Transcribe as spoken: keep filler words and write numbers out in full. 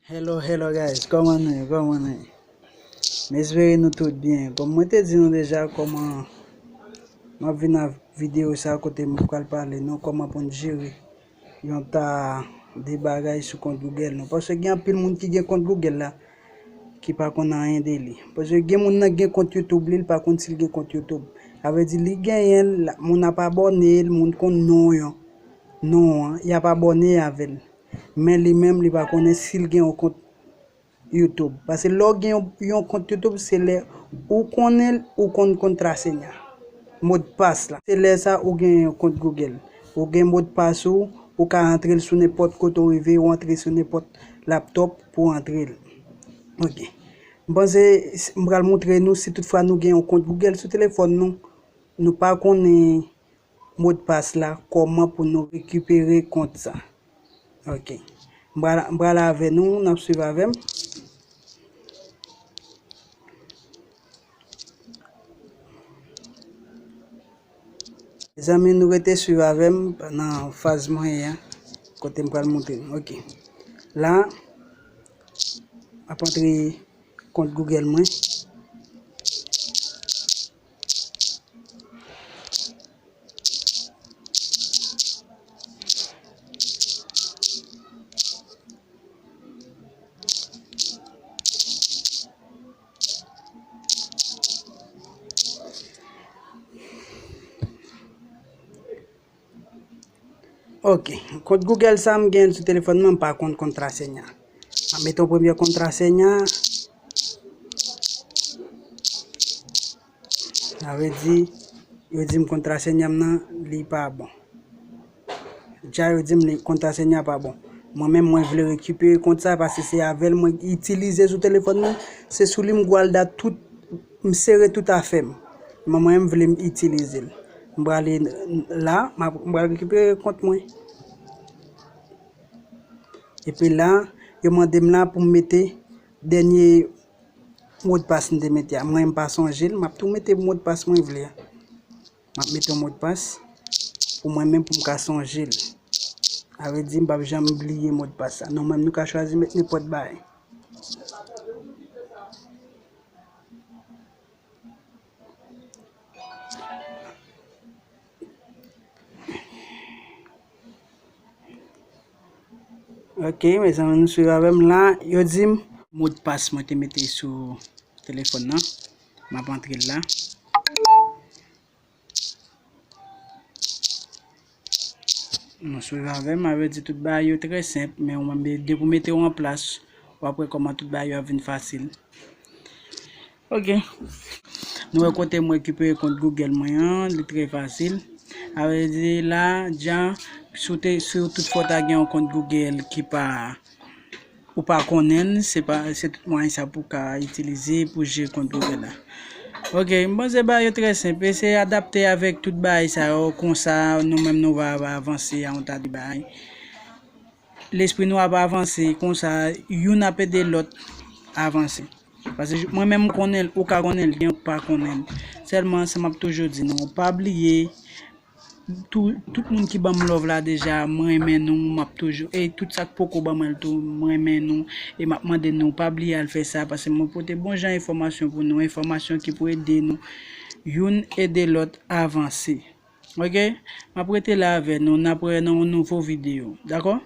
Hello, hello guys, kòman nou ye? Kòman nou ye? M espere nou tout byen. Kòm mwen te di nou deja, kòman m ap vin ak videyo sa kote m pral pale nou kòman pou n jere yon ta de bagay sou kont Google nou. Paske gen anpil moun ki gen kont Google la ki pa konn anyen de li. Paske gen moun nan gen kont YouTube li, li pa konn si l gen kont YouTube. Sa vle di li genyen l, moun ap abòne l, moun konn non yon, non an, y ap abòne avè l. Men li menm li pa konnen si l gen yon kont YouTube. Paske lè w gen yon, yon kont YouTube, se lè ou konnen l, ou konn kontrasenya, modpas la. Se lè sa ou gen yon kont Google. Ou gen modpas ou, ou ka antre l sou nenpòt kote w rive, ou antre sou nenpòt laptop pou w antre l. Ok. M panse s- m pral montre nou si toutfwa nou gen yon kont Google sou telefòn nou, nou pa konnen modpas la, kòman pou nou rekipere kont sa. Ok. M pral, m pral avè nou, n ap swiv avè m. Mezanmi, nou rete swiv avè m nan faz mwen ye a, kote m pral montre nou. Ok. La, m ap antre kont Google mwen. Ok, kont Google sa m gen sou telefòn mwen, m pa konn kontrasenya. M ap mete yon premye kontrasenya. Sa vle di, yo di m kontrasenya m nan, li pa bon. Dja yo di m li kontrasenya pa bon. Mwen menm, mwen vle rekipere kont sa, paske se avè l mwen itilize sou telefòn mwen. Se sou li m gwalda tout, m sere tout afè m. Men mwen, m vle m itilize l. M prale la, m ap- m pral rekipere kont mwen. Epi la, yo mande m la pou m mete dènye modpas m te mete a. Mwen, m pa sonje l, m ap tou mete modpas mwen vle a. M ap mete yon modpas pou mwen menm, pou m ka sonje l. Sa vle di m p ap janm bliye modpas sa. Nou menm, nou ka chwazi met nenpòt bagay. Ok, mezanmi, nou swiv avè m la. Yo di m modpas mwen te mete sou telefòn nan. M ap antre l la. Nou swiv avè m, sa vle di tout bagay yo trè senp, men ou menm, depi w mete yo an plas, w ap wè kòman tout bagay yo ap vin fasil. Ok. Nou wè kote m rekipere kont Google mwen an, li trè fasil. Sa vle di la, dja, si w te, si w tout fwa w ta gen yon kont Google ki pa, ou pa konnen l, se pa, se tout mwayen sa pou w ka itilize pou jere kont Google la. Ok, m panse bagay yo trè senp. Eseye adapte avèk tout bagay sa yo, konsa nou menm nou va, va avanse a yon ta de bagay. Lespri nou ap avanse, konsa youn ap ede lòt avanse. Paske mwen menm m konnen l, ou ka konnen l, gen ou pa konnen l. Sèlman sa m ap toujou di nou, pa bliye, tou, tout moun ki ban m love la deja, mwen renmen nou, m ap toujou, e tout sa k poko ban mwen l tou, mwen renmen nou, e m ap mande nou, pa bliye al fè sa, paske mwen pote bon jan enfòmasyon pou nou, enfòmasyon ki pou ede nou, youn ede lòt avanse. Ok? M ap rete la avè nou, n ap wè nan yon nouvo videyo, dakò?